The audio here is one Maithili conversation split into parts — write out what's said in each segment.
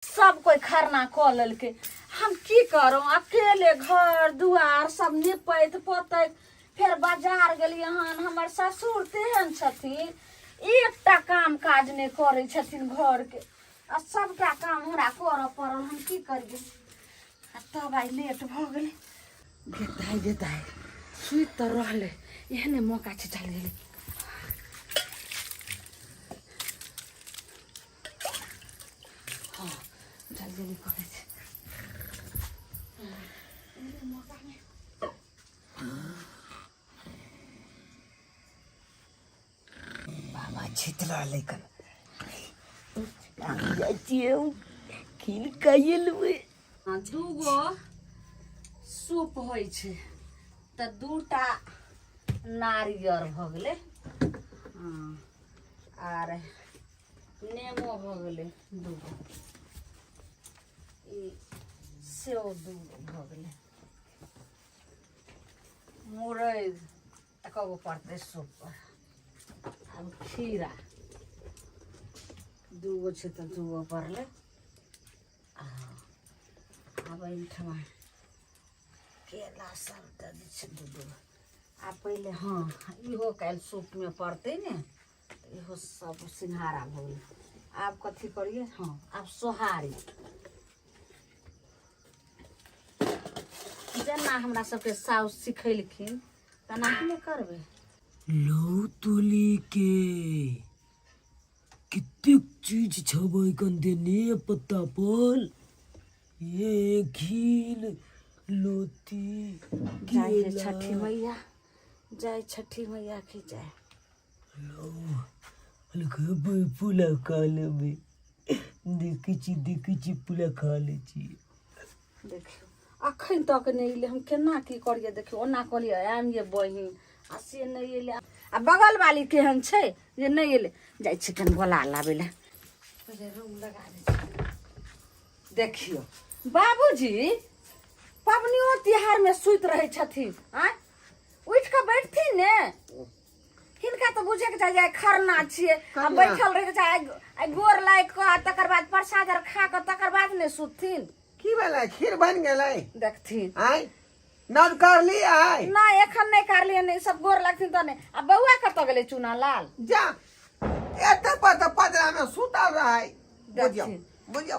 सब कोइ खरना कऽ लेलकै। हम की करू, अकेले घर दुआर सब निपैत पोतैत फेर बाजार गेलियै हन। हमर ससुर तेहन छथिन, एकटा काम काज नहि करै छथिन घरके, आ सबटा काम हमरा करऽ पड़ल। हम की करियै? आ तब आइ लेट भऽ गेलै। गे दाइ, गे दाइ, सुति तऽ रहलै, एहने मौका छै, चलि गेलै। हँ, जल्दी जल्दी करै छै। बाबा छित रहलै कन जाइ छियै, खीर खाइए लेबै। हँ, दूगो सूप होइ छै तऽ दूटा नारियर भऽ गेलै। हँ, आर नेमो भऽ गेलै दूगो, ई सेव दूगो भऽ गेलै, मुरै एको गो पड़तै सूप पर। आब खीरा दूगो छै तऽ दूगो पड़लै। आ आब एहिठमा केला सब दऽ दै छै दू दू। आ पहिले हँ, इहो काल्हि सूपमे पड़तै ने, तऽ इहो सब सिंघाड़ा भऽ गेलै। आब कथी करियै? हँ, आब सोहारी। जेना हमरा सबके साउस सिखेलखिन तेना ने करबै। लौ तुली के कितेक चीज छबै कन देने पत्ता पर, ये घील लोती। जय हे छठी मैया, जय छठी मैया की जय। खेबै पुला खा लेबै, देखै छी, देखै छी, पुला खा लै छी। देखियौ, अखन तक नहि एलै। हम केना की करियै? देखियौ, ओना कहलियै आयम ये बहिन, आ से नहि एलै। आ बगल वाली केहन छै जे नहि एलै? जाइ छी कनि बोला लाबै लए। पहिले रूम लगा दै छी। देखियौ, बाबूजी पबनियो तिहारमे सुति रहै छथिन। आँय, उठि कऽ बैठथिन ने। हिनका तऽ बुझेके चाही जे आइ खरना छियै, आ बैठल रहैके चाही। आइ गोर लागि कऽ आ तकर बाद प्रसाद आर खा कऽ तकर बाद ने सुतथिन। की भेलै? खीर बनि गेलै? देखथिन। आँय, नद करली आइ? नहि, एखन नहि करलियै। नहि सब गोर लगथिन तऽ नहि। आ बौआ कतऽ गेलै, चूना लाल? जा, एते पर तऽ पजरा मे सुतल रहै, बुझियौ। देखथिन। बुझियौ।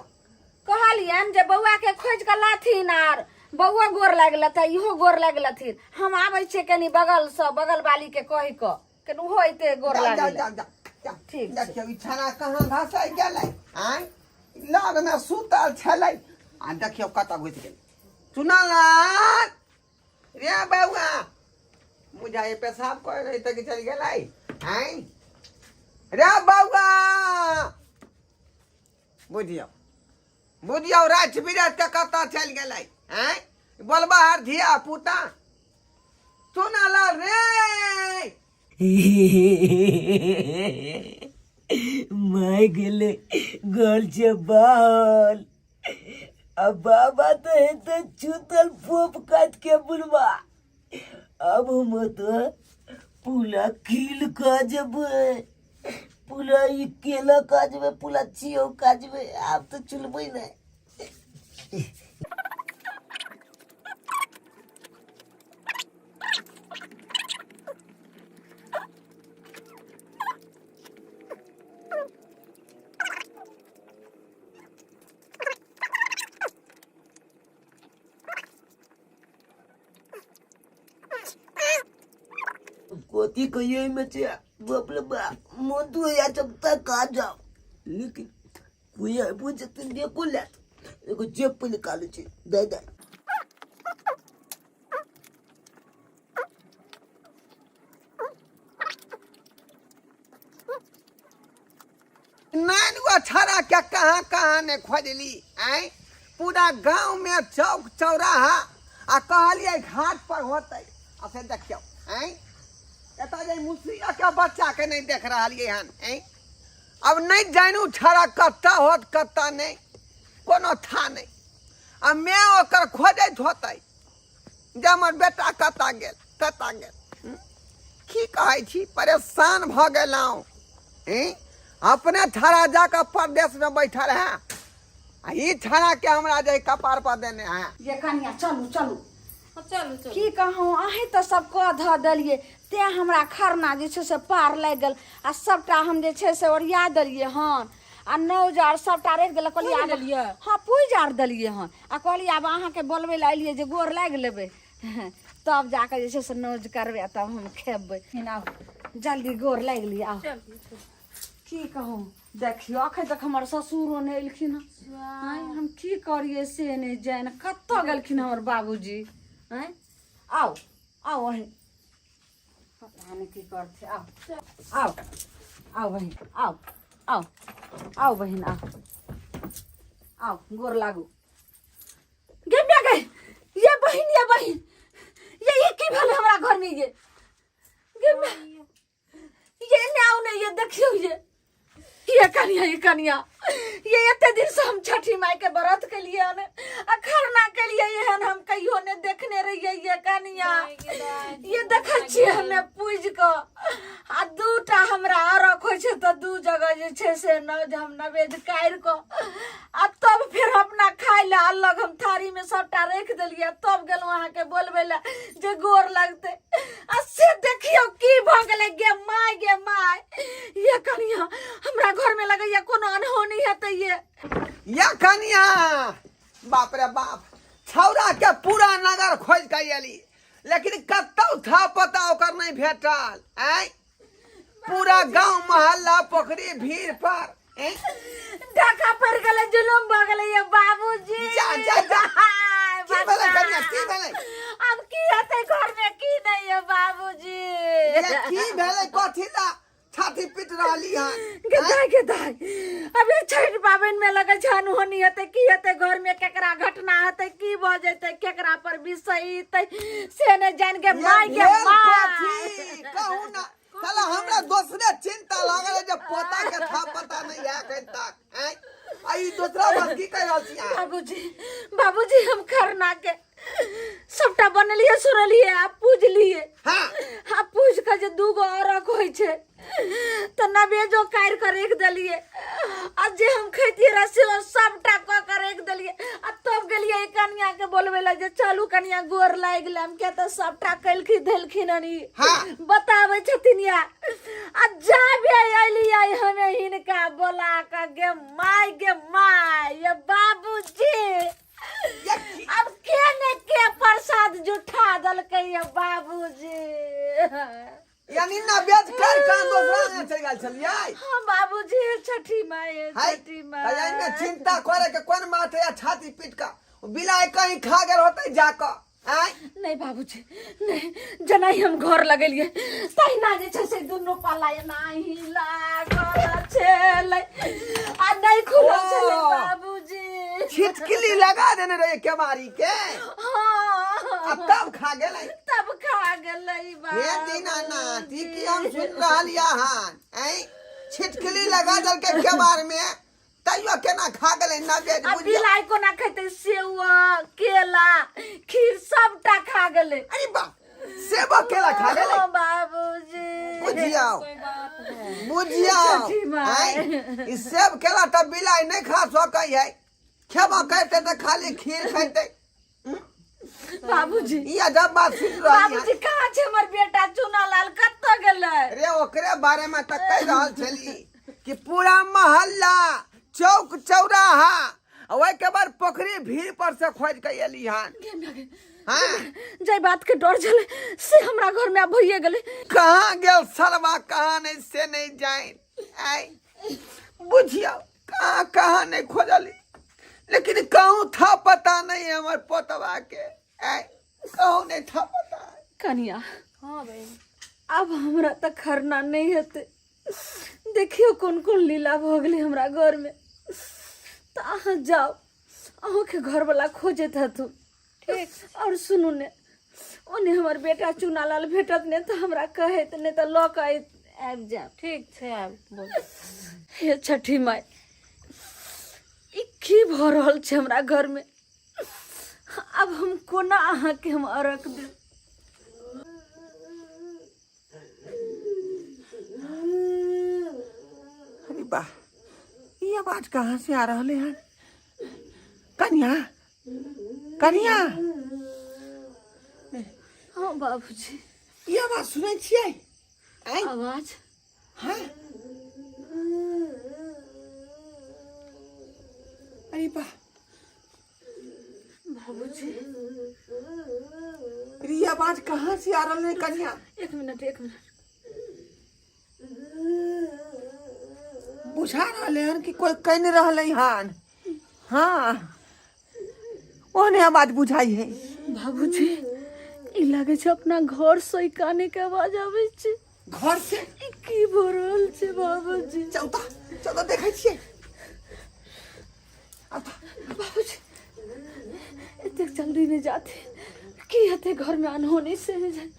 कहलियनि जे बौआ के खोजि कऽ लाथिन, आर बौआ गोर लागि लेतै, इहो गोर लागि लेथिन। हम आबै छियै कनि बगलसँ, बगल वाली के कहि कऽ कनि ओहो अयतै गोर जा जा। लागै जा जा जा। ठीक छै। देखियौ, ई छाना कहाँ घसै गेलै? आँय, लगमे सुतल छलै आ देखियौ कतऽ घुसि गेलै। चुनालाल रे बौआ, बुझाइ पेशाब करे रही तऽ चलि गेलै। आँय रे बौआ, बुझियौ, बुझियौ, राति बिराति के कतऽ चलि गेलै? आँय, बोलबा हर धिया पुता, चुनालाल रे। माय गेले घर से बाहर, आ बाबा तो हेते छूतल फोप काट के बुलबा। अब हम तो पूरा खील खा जेबै, पूरा ई केला खा जेबै, पूरा चियो खा जेबै। आब तऽ चुलबै नहि। कथी कहिए में छै, बाप रे बाप, मन तो या चकता खा जाओ, लेकिन कोई आबो जेतै देखो ले, एगो जेब पे निकालै छै दाइ दाइ। नान गो छड़ा के कहाँ कहाँ ने खोजली? आँय, पूरा गाँव में चौक चौराहा, आ कहलियै घाट पर होतै, आ से देखियौ। आँय, एतऽ जे मुसिया के बच्चा के नहि देख रहलियै हन। आँय, अब नहि जानू छड़ा कतऽ होत कतऽ नहि, कोनो था नहि। आ मैं ओकर खोजैत होतै जे हमर बेटा कतऽ गेल, कतऽ गेल। की कहै छी, परेशान भऽ गेलहुँ। अपने ठड़ा जाकऽ परदेशमे बैठल है। आ ई छाड़ा के हमरा जे कपार पर देने है। ये कनिया चलू चलू। हाँ, चलू चलू। की कहूँ, अहीं तऽ सब कऽ धऽ देलियै, तें हमरा खरना जे छै से पार लागि गेल। आ सबटा हम जे छै से ओरिया देलियै हन, आ नौज आर सबटा राखि देलक। कहलियै पूजि आब लेलियै? हँ, पूजि आर देलियै हन। आ कहलियै आब अहाँके बोलबै लए एलियै जे गोर लागि लेबै, तब जाकऽ जे छै से नौज करबै आ तब हम खेबै। आउ जल्दी गोर लागि लिअ, आउ। चलू चलू। की कहूँ, देखियौ अखन तक हमर ससुरो नहि एलखिन हँ। आँय, हम की करियै से नहि जानि, कतऽ गेलखिन हमर बाबूजी? आँय, आउ आउ अहीं, पता नहि की करथिन। आउ आउ आउ बहिन, आउ आउ आउ बहिन, आउ आउ, गोर लागू। गे माय गे, ये बहिन, ये बहिन, ये की भेलै हमरा घरमे? ये गे माय, ये ने आउ ने, ये देखियौ, ये कनिया, ये कनिया, ये एते दिन से हम छठी माई के व्रत केलिए हन आ खरना केलिए, एहन हम कहियो ने देखने रहिए। ये कनिया, ये देखै छियै हमे पूजि कऽ आ दूटा हमरा अरख होइ छै तऽ दू जगह जे छै से नज हम नवेद काटि कऽ आ तब फेर अपना खाय लए अलग हम थारीमे सबटा राखि देलियै, तब गेलहुँ अहाँके बोलबै लए जे गोर लगतै, आ से देखियौ की भऽ गेलै। गे माय, गे माय, ये कनिया, हमरा घरमे लगैया कोनो अनहोनी हेतै ये। या कनिया, बाप रे बाप, छौड़ा के पूरा नगर खोज के एली, लेकिन कतौ था पता ओकर नहीं भेटल। आय, पूरा गांव मोहल्ला पोखरी भीड़ पर आँय? डाका पड़ गेलै, जुलुम भऽ गेलै ये बाबूजी। जा, जा, जा। हाय, की भेलै बच्चा। कनिया, की भेलै? अब की हेतै घर में, की नहीं ये बाबूजी? ये की भेलै, कथी ला छाती पीट रहली हन? गे दाय, गे दाय, अबे छठि पाबनि में लगै छै अनहोनी हेतै। की हेतै घर में, केकरा घटना हेतै, की भऽ जेतै, केकरा पर बिसैतै से नहि जानि। गे ये माय, गे भेल माय। कथी कहू ना साला, हमरा दोसरे चिंता लागल है जे पोता के था पता नहीं है एखन तक। आँय? आ ई दोसरा बात की कहि रहल छी अहाँ? बाबूजी, बाबूजी, हम खरना के सबटा बनेलिए सुनलिए आ पूजलिए। आ पूज के जे दूगो अरख होइ छै तऽ नवेजो काटि कऽ राखि देलिए, आ जे हम खैतियै रह सेहो सबटा कऽ कऽ राखि देलिए, आ तब गेलिए ई कनिया के बोलबै लए जे चलू कनिया गोर लागि लेम, किया तऽ सबटा केलखिन धेलखिन हन ई। बताबै छथिन या, आ जाबे एलियै हमे हिनका बोला कऽ, गे माय, गे माय, ये बाबूजी, ये की- अब के ने के प्रसाद जुठा देलकै ये बाबूजी। यानी नवेद कर के दोसरा में चलि गेल छलियै? हाँ बाबूजी, हे छठी माय, हे हाय, छठी तऽ एहिमे माय। चिंता करे के कोन बात है? छाती पीट कऽ बिलाइ कहीं खा गेल होतै जाकऽ। आँय? नहीं बाबूजी, नहीं, जेना ही हम घर लगेलियै तहिना जे छै से दुनू पल्ला एना ही लागल छलै आ नहि खुलल छलै। ओ। बाबूजी। छिटकिली लगा देने रहिए केबाड़ी के? हाँ। आ तब खा गेलै? तब खा गेलै। हे दीनानाथ, ई की हम सुनि रहलियै हन? ऐं, छिटकिली लगा देलकै केबाड़ में, तैयो केना खा गेलै नवेद? आ बुझियौ। बिलाइ कोना खेतै? सेवा, केला, खीर सबटा खा गेलै। अरे बाप, सेबो केला खा गेलै? हाँ, बाबूजी। बुझियौ। कोई बात है। बुझियौ। छठी माय। आँय, ई सेब केला तऽ बिलाइ नहि खा सकै है, खेबो करतै तऽ खाली खीर खेतै। बाबूजी। ई अजब बात सुनि रहलियै। बाबूजी, कहाँ छै हमर बेटा चुनालाल, कतऽ गेलै? रे, ओकरे बारे में तऽ कहि रहल छली कि पूरा मोहल्ला चौक चौराहा आ ओहिके बाद पोखरी भीड़ पर से खोज के एली हन। हाँ। जाहि बात के डर छलै से हमरा घर में आब भइए गेलै। कहाँ गेल सरवा, कहाँ नहीं से नहीं जाए। आय बुझियौ, कहाँ कहाँ नहीं खोजली, लेकिन कहूँ था पता नहीं हमर पोतवा के। आय, कहूँ नहीं था पता। कनिया। हाँ बहन। आब हमरा तऽ खरना नहि हेतै। देखियौ कोन कोन लीला भऽ गेलै हमरा घरमे। तऽ अहाँ जाउ, अहूँके घरवला खोजैत हेतु। ठीक। और सुनू ने, ओने हमर बेटा चुनालाल भेटत ने तऽ हमरा कहैत, नहि तऽ लऽ कऽ आबि जायब। ठीक छै, आब बोल। हे छठी माय, ई की भऽ रहल छै हमरा घरमे? आब हम कोना अहाँके हम अर्घ देब? अरे वाह, ये आवाज कहाँ से आ रहा है? कनिया, कनिया। हाँ बाबूजी। ई आवाज सुनै छियै? आँय? आवाज? हाँ। अरे बा बाबूजी, अरे ई आवाज कहाँ से आ रहल है कनिया? एक मिनट, एक मिनट। बुझा रहले हन कि कोई कह नहीं रहले हन। हाँ, ओहने आवाज बुझाई है। बाबूजी, ई लागे छै अपना घर से ई काने के आवाज आबै छै। घर से? ई की भऽ रहल छै बाबूजी? चौथा चौथा देखै छियै। बाबूजी, एतेक जल्दी नहि जाते, की हेतै घर में अनहोनी से नहि जाए।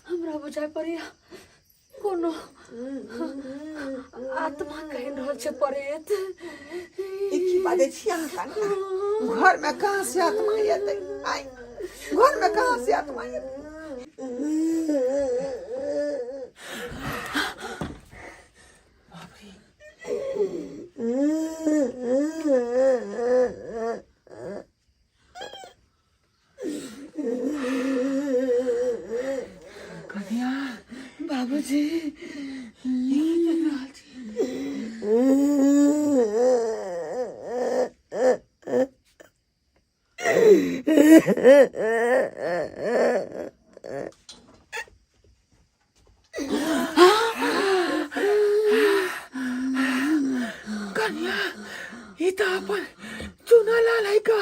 हमरा बुझाइ पड़ैया कोनो आत्मा कहि रहल छै परेत। ई की बाजै छी अहाँ कनिया? घर में कहाँ से आत्मा एतै? आइ घर में कहाँ से आत्मा एतै? कनिया। बाबूजी। ई की देख रहल छी? कनिया, ई तऽ अपन चूना लाल है का,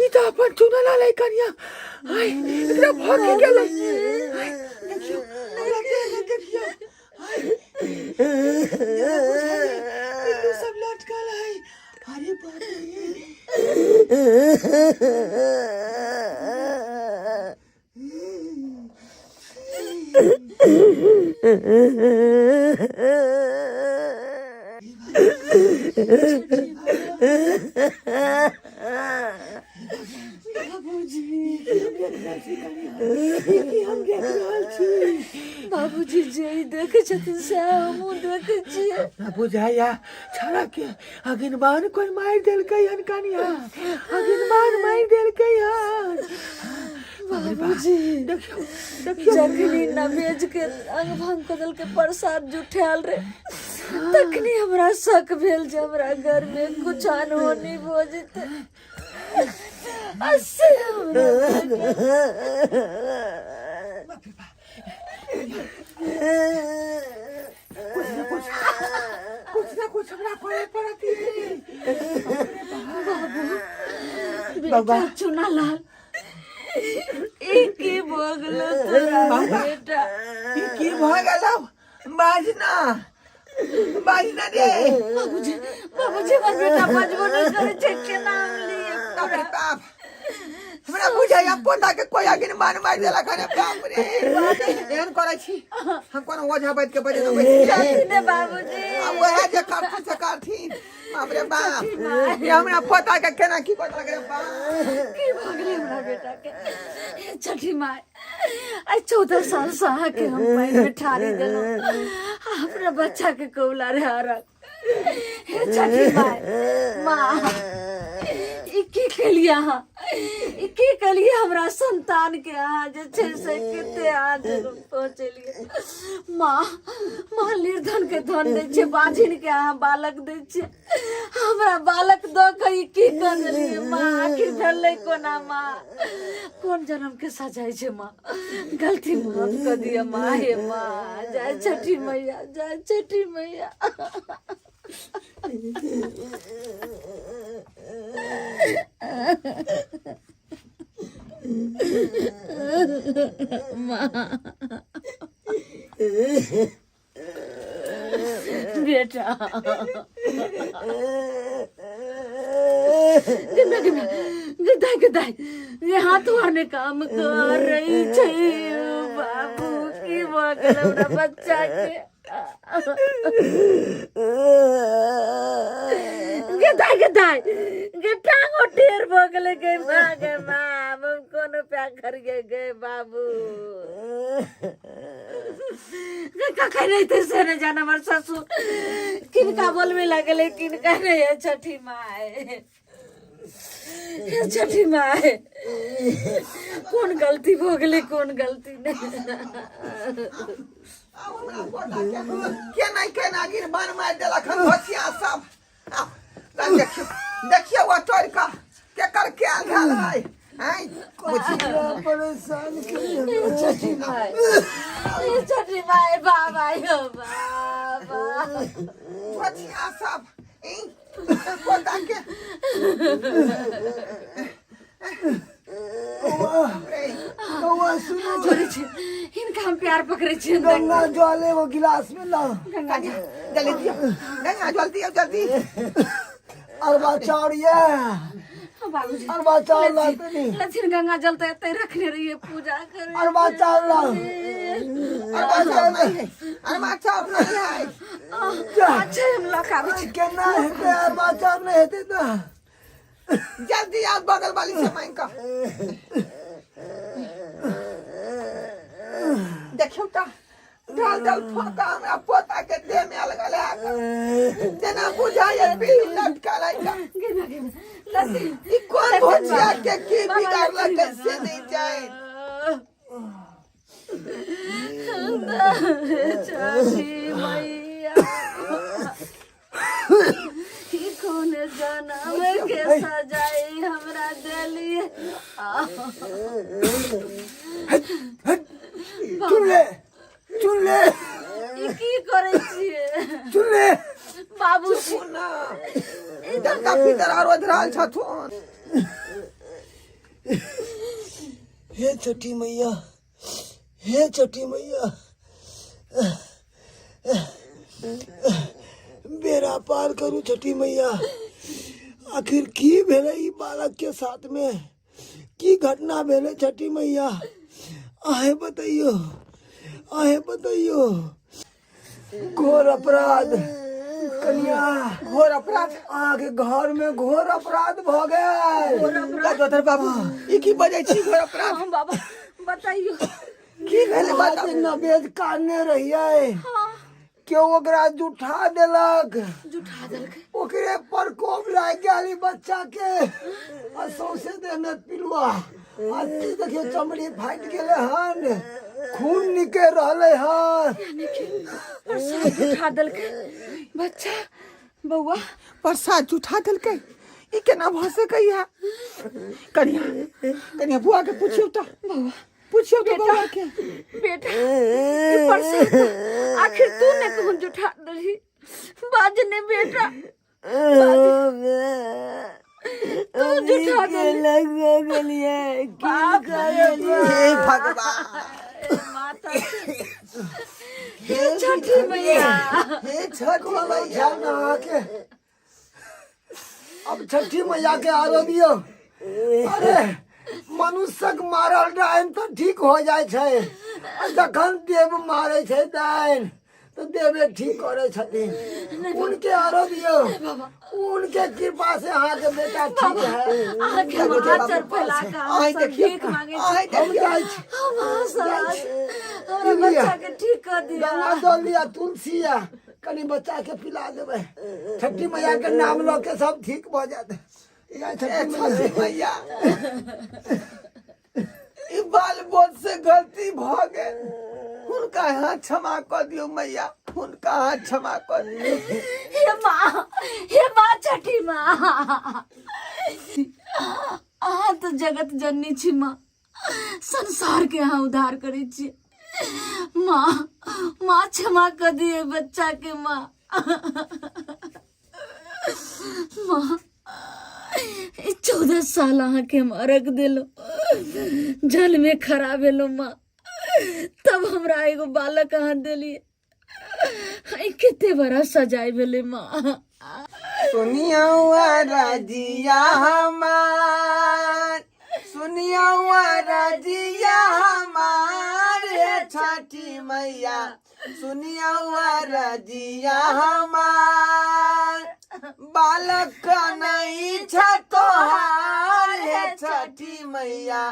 ई तऽ अपन चूना लाल है कनिया। आय, एकरा भऽ की गेलै? आय, देखियौ हमरा देह में, देखियौ। आय, जेना बुझाइए पिल्लू सब लटकल है। अरे बाप रे। बाबूजी, जे ई देखै छथिन सएह हमहूँ देखै छियै। बुझाइया छड़ा के अगिनबान कोई मारि देलकै हन कनिया, अगिनबान मारि देलकै हन। बाबूजी। देखियौ, देखियौ। जखनी नवेज के अंग भंग कऽ देलकै, प्रसाद जुठायल रे, तखनी हमरा शक भेल जे हमरा घर में कुछ अनहोनी भऽ जेतै, आ से हमरा कुछ ना कुछ, कुछ ना कुछ हमरा करे पड़त। बेटा चुना लाल, ई की भऽ गेलो तोरा बेटा? ई की भऽ गेलौ? बाजना, बाजना रे। बाबूजी, बाबूजी, हमर बेटा बजबो नहि करै छै, केना हम लिए? बाप रे बाप, हमरा बुझाइया पोता के कोई अगिन मान मारि देलक हन। बाप रे, एहन करै छी, हम कोनो ओझा वैद्य के बजेने बैस छथिन ने बाबूजी। आब वएह जे करथिन से करथिन। बाप रे बाप, ये हमरा पोता के केना की कर देलक रे बाप? की भऽ गेलै हमरा बेटा के? छठी माय, आइ 14 साल से अहाँके हम पानि में ठारी देलहुँ, आ अपना बच्चा के कौला रे हरक। हे छठी माय, माँ, ई की केलियै अहाँ? ई की केलियै हमरा संतान के अहाँ? जे छै से कते अहाँ पहुँचेलियै माँ? माँ, निर्धन के धन दै छियै, बाझिन के अहाँ बालक दै छियै, हमरा बालक दऽ कऽ ई की कऽ देलियै माँ? आखिर भेलै कोना माँ? कोन जन्म के सजाय छै माँ? गलती माफ कऽ दिअ माँ। हे माँ, जय छठी मैया, जय छठी मैया। बेटा, गिदा गिदा गिदा गिदा, ये हाथ ने काम कर रही छै। बाबू, की भऽ गेल हमरा बच्चा के? गे दाइ, गे दाइ, गे, टांगो टेढ़ भऽ गेलै। गे माँ, गे माँ, हम कोना कोन उपाय करिए गे बाबू कखन अयतै से नहि जान हमर ससुर किनका बोलबे लगलै किनका नहि हे छठी माय हे छठी माय कोन गलती भऽ गेलै कोन गलती नहि केना केना गिरबान मारि देलक हन भसिया सब आ, देखियौ देखियौ ओ तोड़ि कऽ केकर कयल भेल है आँय बुझी परेशान करिए छठी माय हे छठी माय बाबा यौ बाबा भसिया सब ई पोता के रे, बौआ सुनू छोड़ै छी हिनका हम प्यार पकड़ै छियनि गंगा जल एगो गिलास में लाओ गंगा जी जल्दी दियौ गंगा जल दियौ जल्दी अरबा चाउर ये हाँ, बाबूजी अरबा चाउर ला तनी लथिन गंगा जल तऽ एतै रखने रहियै पूजा करे अरबा चाउर लाओ अरबा चाउर नहीं है अरबा चाउर नहीं है अच्छा हम लऽ कऽ आबै छी केना हेतै अरबा चाउर नहि हेतै तऽ जल्दी आओ बगल वाली से मांग कऽ देखियौ तऽ डाल डाल फोका हमरा पोता के देह में अलग है जेना बुझाइए बिल लटकल है का। गिना गिना लथिन ई कोन भोजिया के की बिगाड़लक से नहीं जाए छठी मैया ई कोन जनम के सजाई हमरा देली चुन ले चुन ले ई की करै छियै चुन ले बाबूजी ना देवता पितर आरो रहल छथुन हे छठी मैया हे छठी मैया बेड़ा पार करू छठी मैया आखिर की भेलै ई बालक के साथ में की घटना भेलै छठी मैया अहें बतैयो अहें बतैयो घोर अपराध कनिया घोर अपराध अहाँके घर में घोर अपराध भऽ गेल गजोधर बाबू ई की बजै छी घोर अपराध हाँ बाबा बताइयो की भेलै अहाँ बताउ जे नवेद काटने रहियै हाँ केओ ओकरा जुठा देलक जुठा देलकै ओकरे प्रकोप लागि गेल ई बच्चा के आ सौंसे देह में पिलुआ आ देखियौ चमड़ी फाटि गेलै हन खून निकलि रहलै हन प्रसाद जुठा देलकै बच्चा बौआ प्रसाद जुठा देलकै ई केना भऽ सकैया कनिया कनिया बुआ के पुछियौ तऽ बौआ पुछियौ तऽ बौआ के बेटा ई प्रसाद आखिर तू ने कहूँ जुठा देलही बाज ने बेटा तू जुठा देलही बाप रे हे भगवान माता हे छठी मैया हे छठी मैया ध्यान अहाँके अब छठी मैया के आरो दियौ अरे मनुष्यक मारल डाइन तऽ ठीक हो जाइ छै आ जखन देव मारै छै डाइन तऽ देवे ठीक करै छथिन उनके आरो दियौ उनके कृपा से अहाँके बेटा ठीक है अहाँके हम आचर फैला कऽ अहाँ आइ सब देखियौ भीख मांगै छी आइ हम देखियौ जाइ छी हम अहाँ सब हमरा बच्चा के ठीक कऽ दिअ गंगा जल लिअ तुलसी या कनि बच्चा के पिला देबै छठी मैया के नाम लऽ के सब ठीक भऽ जायत या ए छठी मैया छठी मैया ई बाल बोध से गलती भऽ गेल हुनका हाथ क्षमा कऽ दियौ मैया हुनका हाथ क्षमा कऽ दियौ हे माँ हे माँ छठी माँ अहाँ तऽ जगत जननी छी माँ संसार के अहाँ उद्धार करै छी माँ माँ क्षमा कऽ दिए बच्चा के माँ माँ 14 साल अहाँके हम अर्घ देलहुँ जल में खड़ा भेलहुँ माँ तब हमरा एगो बालक अहाँ देलियै ई कते बड़ा सजाय भेलै माँ सुनियो रजिया हमार सुनियो रजिया हमार हे छठी मैया सुनियो रजिया हमार बालक नहीं छ तोहार हे छठी मैया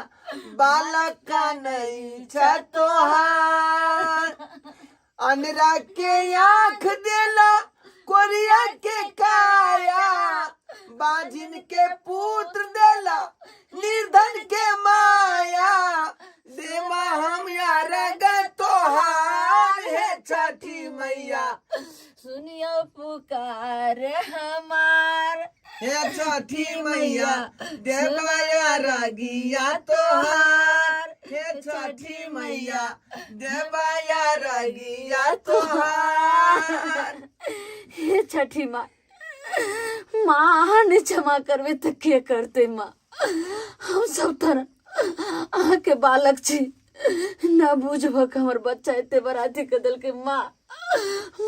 बालक नहीं छ तोहार अनरा के आँख देला कोरिया के काया बाजिन के पुत्र देला निर्धन के माया देवा हम यार तोहार हे छठी मैया सुनियो पुकार हमार हे छठी मैया देवा यार गिया तोहार हे छठी मैया देवा यार गिया तोहार हे छठी माँ माँ अहाँ नहि क्षमा करबै तऽ के करतै माँ हम सब तर अहाँके बालक छी न बुझबक हमर बच्चा एते बड़ा अथी कऽ देलकै माँ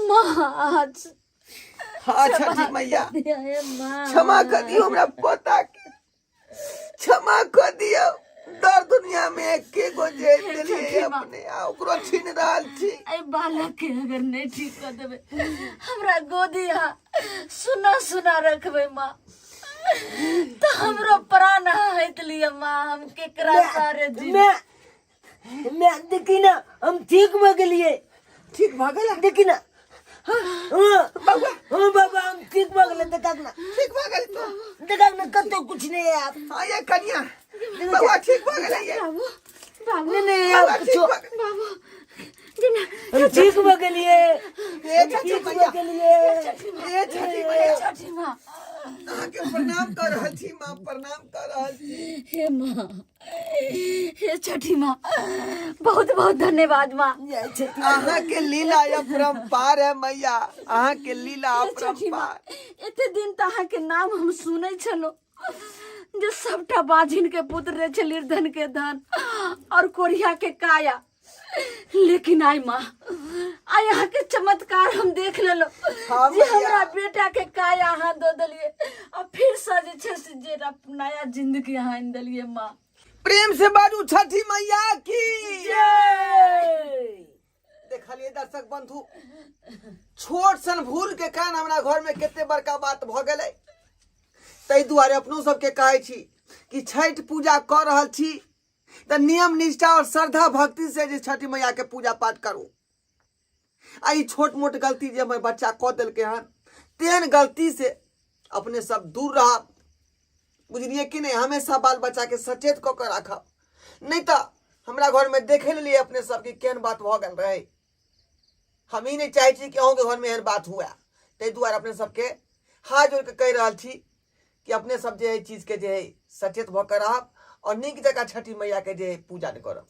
माँ अहाँ हाँ छठी मैया हे माँ क्षमा कर दियो हमरा पोता के क्षमा कर दियो दर दुनिया में एके गो जे देलिए अपने आ ओकरो छीन रहल छी एहि बालक के अगर नहीं ठीक कर देबै हमरा गोदी अहाँ सुना सुना रखबै माँ तऽ हमरो प्राण अहाँ हटि लिअ माँ हम केकरा सारे जी मैं मैं देखी ना हम ठीक भऽ गेलिए ठीक भऽ गेल देखी ना हाँ हाँ हाँ बाबा हम ठीक भऽ गेलै देखा ना ठीक भऽ गेल तो देखा ना कतौ कुछ नहीं है आप हाँ ये कनिया बउआ ठीक भऽ गेलै ये बाबू बाबू नहीं नहीं बउआ आप ठीक कुछो भऽ गेल बाबू जेना हम ठीक भऽ गेलिए ए हम छठी ठीक मैया भऽ गेलिए ए छठी मैया छठी माँ अहाँके प्रणाम कऽ रहल छी माँ प्रणाम कऽ रहल छी हे माँ हे छठी माँ बहुत बहुत धन्यवाद माँ जय छठी अहाँके लीला अपरम्पार है मैया अहाँके लीला हे छठी माँ अपरम्पार एते दिन तऽ अहाँके नाम हम सुनै छलहुँ जे सबटा बाझिन के पुत्र रहे छै निर्धन के धन और कोरिया के काया लेकिन आई माँ आई अहाँ के चमत्कार हम देख लेलो हाँ जे मैया। हमरा बेटा के काया अहाँ दऽ देलिए आ फिर से जे छै से जे नया जिंदगी अहाँ आनि देलिए माँ प्रेम से बाजू छठी मैया की जय देखलिए दर्शक बंधु छोट सन भूल के कारण हमरा घर में कते बड़का बात भऽ गेलै ताहि दुआरे अपनो सबके कहै छी कि छठि पूजा कऽ रहल छी तऽ नियम निष्ठा और श्रद्धा भक्ति से जे छठि मैया के पूजा पाठ करू आ ई छोट मोट गलती जे हमर बच्चा कऽ देलकै हन तेहन गलती से अपने सब दूर रहब बुझलिए कि नहि हमेशा बाल बच्चा के सचेत कऽ के राखब नहि तऽ हमरा घरमे देखे लेलिए अपने सबके केहन बात भऽ गेल रहै हम ई नहि चाहै छी कि अहूँके घरमे एहन बात हुए ताहि दुआरे अपने सबके हाथ जोड़ि कऽ कहि रहल छी कि अपने सब जे है चीजके जे है सचेत भऽ कऽ रहब आओर नीक जकाँ छठि मैयाके जे है पूजा करब।